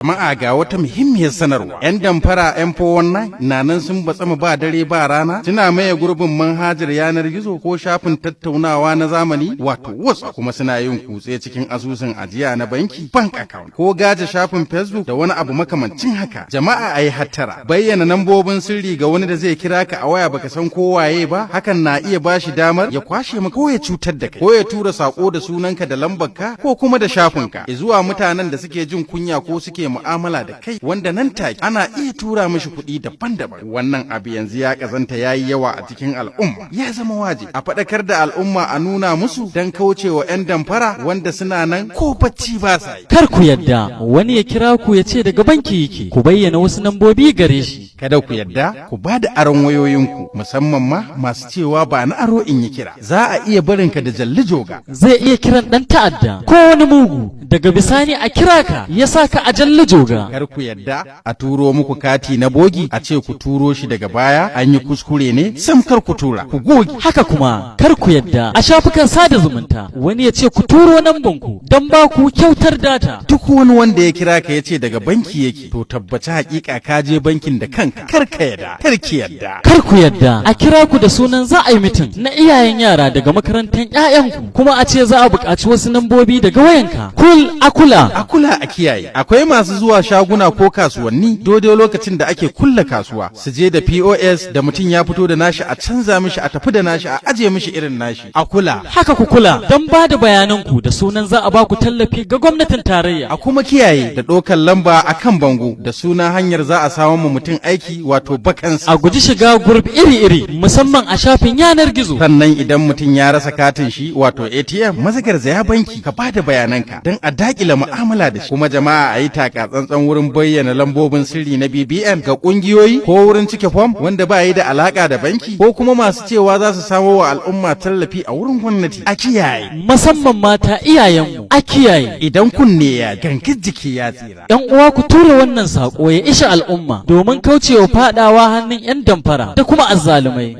Jama'a, ga wata muhimmiyar sanarwa. 'Yan damfara 'yan 419 na nan sun batsama ba dare ba rana, suna maye gurbin manhajar yanar gizo ko shafin tattaunawa na zamani, wato WhatsApp, kuma suna yin kutse cikin asusun ajiya na banki, bank account, ko gaje shafin Facebook da wani abu makamancin haka. Jama'a, a yi hattara. Bayyana nambobin sirri ga wani da zai kira ka a waya baka san ko waye ba, hakan na iya bashi damar ya kwashe maka ko ya cutar da kai, ko ya tura sako da sunanka da lambarka ko kuma da shafinka zuwa mutanen da suke jin kunya ko suke mu'amala da kai, wanda nan take ana iya tura mishi kuɗi daban-daban. Wannan abu yanzu ya kazanta, yayi yawa a cikin al'umma. Ya zama wajibi a faɗakar da al'umma, a nuna musu don kaucewa 'yan damfara wanda suna nan ko bacci ba sa yi. Kar ku yadda wani ya kira ku ya ce daga banki yake, ku bayyana wasu nambobi gare shi. Kada ku yadda ku ba da aron wayoyinku, musamman ma masu cewa ba na aro in yi kira. Za a iya barinka da jalli joga. Zai iya kiran ɗan ta'adda ko wani mugu, daga bisani a kira ka ya sa ka a jalli joga. Kar ku yadda a turo muku kati na bogi a ce ku turo shi daga baya, an yi kuskure ne. Sam, kar ku tura, ku goge. Haka kuma kar ku yadda a shafukan sada zumunta wani ya ce ku turo nambanku don ba ku kyautar data. Duk wani wanda ya kira ka ya ce daga banki yake, to tabbaci hakika ka je bankin da kanka. Kar ka yadda, kar ki yadda. Kar ku yadda a kira ku da sunan za a yi meeting na iyayen yara daga makarantar 'ya'yanku, kuma a ce za a buƙaci wasu nambobi daga wayanka. Kul a kula. A kula, a kiyaye. Akwai masu zuwa shaguna ko kasuwanni daidai lokacin da ake kulle kasuwa, su je da POS da mutum ya fito da nashi, a canza mishi, a tafi da nashi, a aje mishi irin nashi. A kula. Haka ku kula don ba da bayananku da sunan za a ba ku tallafi ga gwamnatin tarayya. A kuma kiyaye da ɗaukar lamba a kan bango da sunan hanyar za a samu mu mutum aiki, wato vacancy. A guji shiga group iri-iri, musamman a shafin yanar gizo. Sannan idan mutum ya rasa katin shi, wato ATM, maza garzaya banki ka bada bayananka don a dakile mu'amala da shi. Kuma jama'a, a yi taka tsantsan wurin bayyana lambobin sirri na BVN ga kungiyoyi ko wurin cike fom wanda ba yi da alaka da banki, ko kuma masu cewa za su samo wa al'umma tallafi a wurin gwamnati. A kiyaye. Musamman mata iyayenmu, a kiyaye. Idan kunne ya gangar jiki ya tsira. ‘Yan uwa, ku tura wannan saƙo ya isha al'umma domin kaucewa fadawa hannun 'yan damfara da kuma azzalumai.